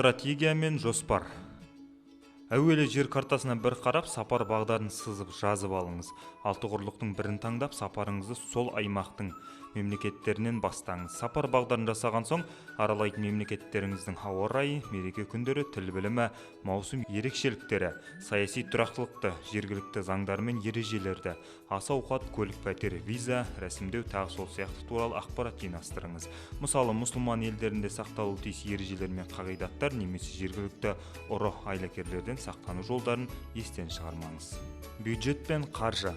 Стратегия мен жоспар. Әуелі жер картасына бір қарап, сапар бағдарын сызып жазып алыңыз. Алты құрлықтың бірін таңдап, сапарыңызды сол аймақтың мемлекеттерінен бастаңыз. Сапар бағдарын жасаған соң, аралайтын мемлекеттеріңіздің ауа райы, мереке күндері, тіл білімі, маусым ерекшеліктері, саяси тұрақтылықты, жергілікті заңдар мен ережелерді, ас ауқат, көлік, пәтер, виза рәсімдеу, тағы сол сияқты туралы ақпарат жинастырыңыз. Мысалы, мұсылман елдерінде сақталуы тиіс ережелер мен қағидаттар немесе жергілікті ұры айлакерлерден сақтану жолдарын естен шығармаңыз. Бюджет пен қаржы.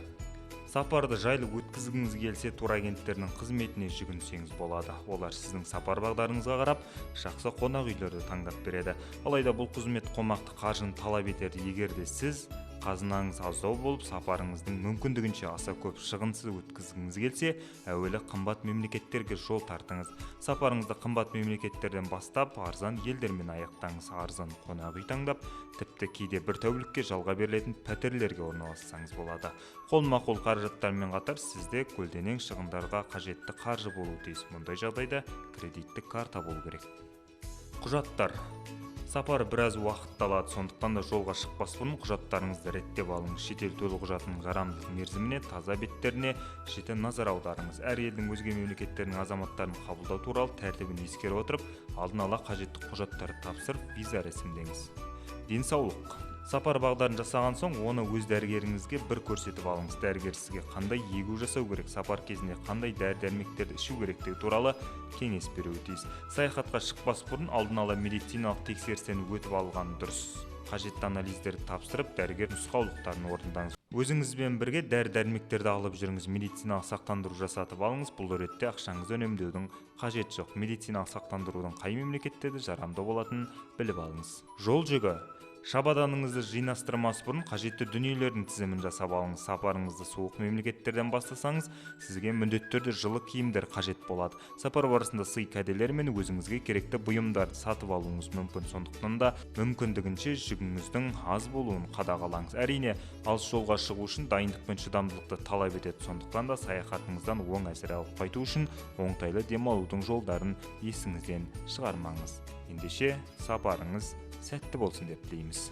Сапарды жайлы өткізгіңіз келсе, турагенттердің қызметіне жүгінсеңіз болады. Олар сіздің сапар бағдарыңызға қарап, жақсы қонақ үйлерді таңдап береді. Алайда бұл қызмет қомақты қаржыны талап етеді. Егер де сіз қазынаңыз аздау болып, сапарыңыздың мүмкіндігінше аса көп шығынсыз өткізгіңіз келсе, әуелі қымбат мемлекеттерге жол тартыңыз. Сапарыңызды қымбат мемлекеттерден бастап, арзан елдермен аяқтаңыз. Арзан қонақ үй таңдап, тіпті кейде бір тәулікке жалға берілетін пәтерлерге орналассаңыз болады. Қолма-қол қаражаттармен қатар сізде көлденең шығындарға қажетті қаржы болуы тиіс. Мұндай жағдайда кредиттік карта болу керек. Құжаттар. Сапар біраз уақытты алады, сондықтан да жолға шықпас бұрын құжаттарыңызды реттеп алыңыз. Шетел төлқұжатының жарамдылық мерзіміне, таза беттеріне жіті назар аударыңыз. Әр елдің өзге мемлекеттердің азаматтарын қабылдау туралы тәртібін ескере отырып, алдын ала қажетті құжаттарды тапсырып, виза рәсімдеңіз. Денсаулық. Сапар бағдарын жасаған соң, оны өз дәрігеріңізге бір көрсетіп алыңыз. Дәрігер сізге қандай егу жасау керек, сапар кезінде қандай дәрі-дәрмектерді ішу керектігі туралы кеңес беруі тиіс. Саяхатқа шықпас бұрын алдын ала медициналық тексерістен өтіп алған дұрыс. Қажетті анализдерді тапсырып, дәрігер нұсқаулықтарын орындаңыз. Өзіңізбен бірге дәрі-дәрмектерді алып жүріңіз, медициналық сақтандыру жасатып алыңыз. Бұл ретте ақшаңызды үнемдеудің қажеті жоқ. Медициналық сақтандырудың қай мемлекеттерде жарамды болатынын біліп алыңыз. Жол жүгі. Шабаданыңызды жинастырмас бұрын қажетті дүниелердің тізімін жасап алыңыз. Сапарыңызды суық мемлекеттерден бастасаңыз, сізге міндетті түрде жылы киімдер қажет болады. Сапар барысында сый кәделер мен өзіңізге керекті бұйымдарды сатып алуыңыз мүмкін. Сондықтан да мүмкіндігінше жүгіңіздің аз болуын қадағалаңыз. Әрине, алыс жолға шығу үшін дайындық пен шыдамдылықты талап етеді. Сондықтан да саяхатыңыздан оң әсер алып қайту үшін оңтайлы демалудың жолдарын есіңізден шығармаңыз. Ендеше сапарыңыз сәтті болсын деп тілейміз.